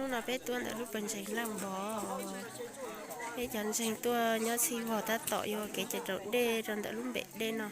Hnub no peb tuaj ntawm lub pawg ntseeg Laj Npov, peb cov ntseeg tuaj nyob txhij vog tab tom yuav kev cai raus dej rau ntawm lub npem dej no.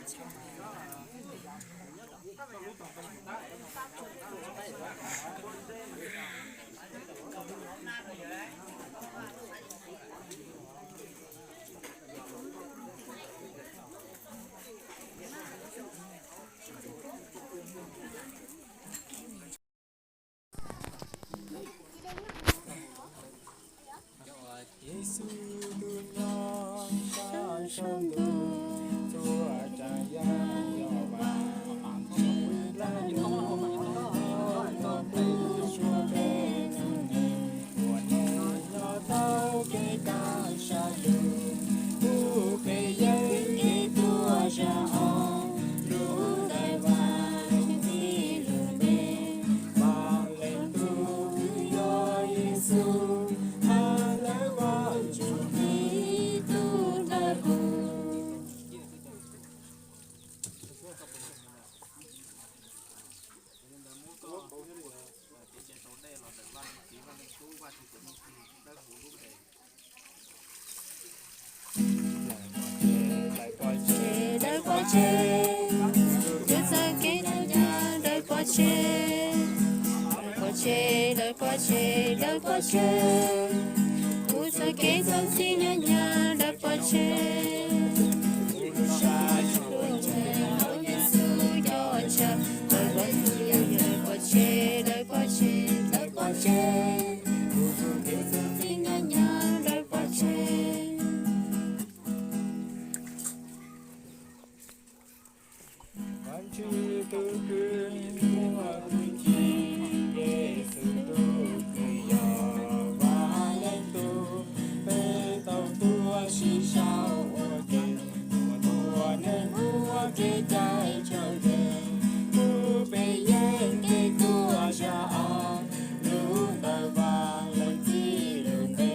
Dawb pov tseg, kuv txoj kev txom nyem dawb pov tseg. Dawb pov tseg, dawb pov tseg, dawb pov tseg, kuv txoj kev txom txom nyem dawb pov tseg. Kuv lub sab tsuas ntseeg hauv Yexus cov ntshav, dawb pov tseg, dawb pov tseg, dawb pov tseg, kuv txoj kev txom txom nyem dawb pov tseg. Vaajtswv tus kwv muaj hwj chim, Yexus tus kwv yog Vaj Leej Tub. Peb tau tuaj sib sau ua ke, ua tus neeg muaj kev cai raus dej, pub peb yeej kev tuag zaj os. Lub ntawd Vaj Leej Txiv lub npe,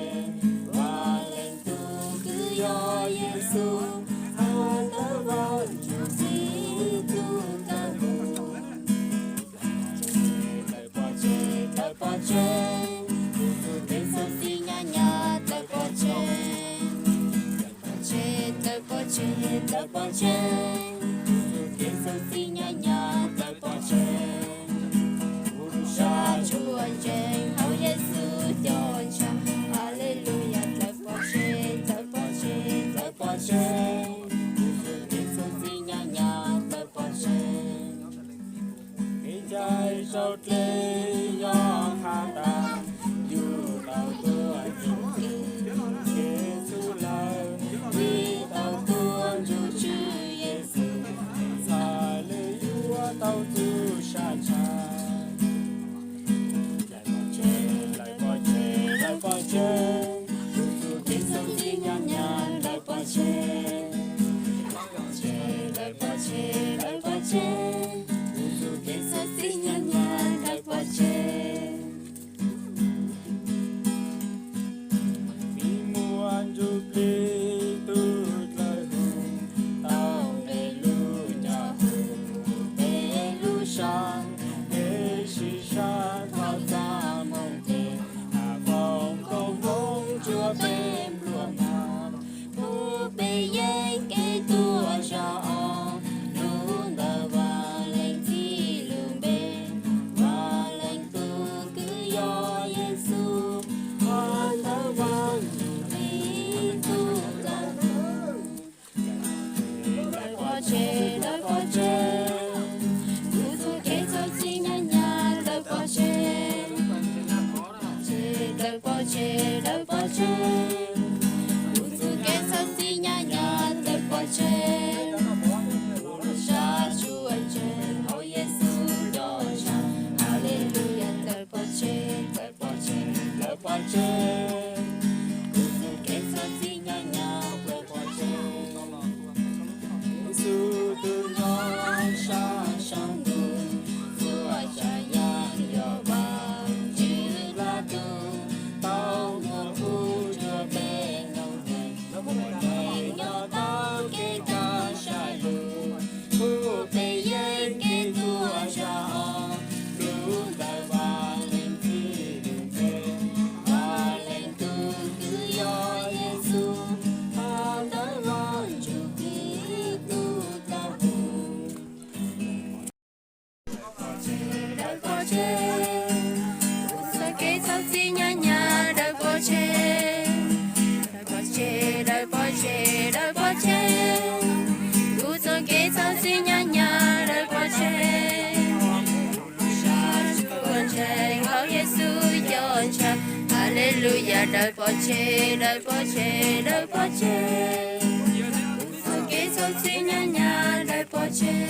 Vaj Leej Tub kwv yog Yexus, has ntawv Vaajtswv txij tug kawg mus. Dawb pov tseg, dawb pov tseg, kuv txoj kev txom txom nyem dawb pov tseg. Dawb pov tseg, dawb pov tseg, dawb pov tseg, kuv txoj kev txom txom nyem dawb pov tseg. Kuv lub sab tsuas ntseeg hauv Yexus cov ntshav, Haleluyas dawb pov tseg, dawb pov tseg, dawb pov tseg, kuv txoj kev txom txom nyem dawb pov tseg. Kev cai raus dej yog qhab tas, yus tau tuaj ntsuj Yexus lawm, vim tau tuaj ntsuj Tswv Yexus, txhaj le yuav tau txuj sa tsha. Dawb pov tseg, dawb pov tseg, kuv txoj kev txom txom nyem dawb pov tseg. Dawb pov tseg, dawb pov tseg, kuv txoj kev txom txom nyem dawb pov tseg. Vim muaj ntsuj plig tug dlawg huv, tau nqe lub coj huv peb lub sab, peb sib sab thov txaj moo ces, foom koob hmoov rua peb nplua mag, pub peb yeej kev tuag zaj os. Lub ntawd Vaj Leej Txiv lub npe, Vaj Leej Tub kwv yog Yexus, has ntawv Vaajtswv txij tug kawg mus. Dawb pov tseg, dawb pov tseg, kuv txoj kev txom txom nyem dawb pov tseg. Dawb pov tseg, dawb pov tseg, kuv txoj kev txom txom nyem dawb pov tseg. Kuv lub sab tsuas ntseeg hauv Yexus cov ntshav, Haleluyas dawb pov tseg, dawb pov tseg, dawb pov tseg, kuv txoj kev txom txom nyem dawb pov tseg. Yexus tus nyob sab saum ntuj, txhua tsav yam yog Vajtswv dlaab tug, tau muab pub rua peb noog neeg, nyob tau kev kaj sab lug, pub peb yeej kev tuag zaj os. Lub ntawd Vaj Leej Txiv lub npe, Haleluya, dawb pov tseg, dawb pov tseg, dawb pov tseg. Txoj kev txhaum txim nyab nyab dawb pov tseg.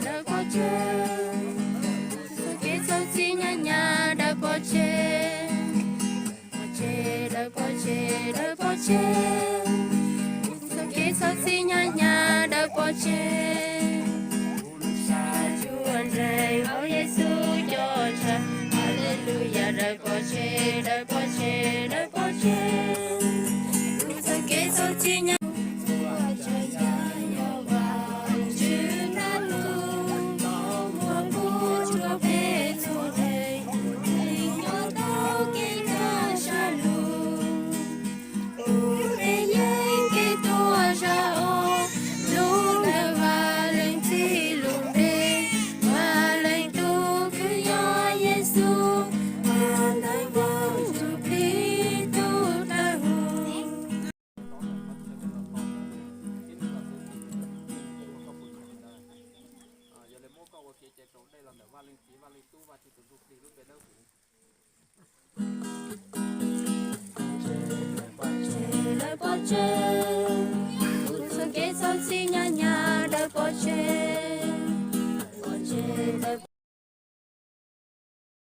Dawb pov tseg, txoj kev txhaum txim nyab nyab dawb pov tseg. Pov tseg, dawb pov tseg, dawb pov tseg. Txoj kev txhaum txim nyab nyab dawb pov tseg. Sab ntsuj nreeg hauv Yexus cov tshav. Haleluya, dawb pov tseg, dawb pov tseg, dawb pov tseg. Txoj kev txhaum txim nyab Yog li muab koj ua kev cai raus dej los ntawm Vaj Leej Txiv, Vaj Leej Tub, Vaj Tswv tus Ntsuj Plig lub npe dawb huv.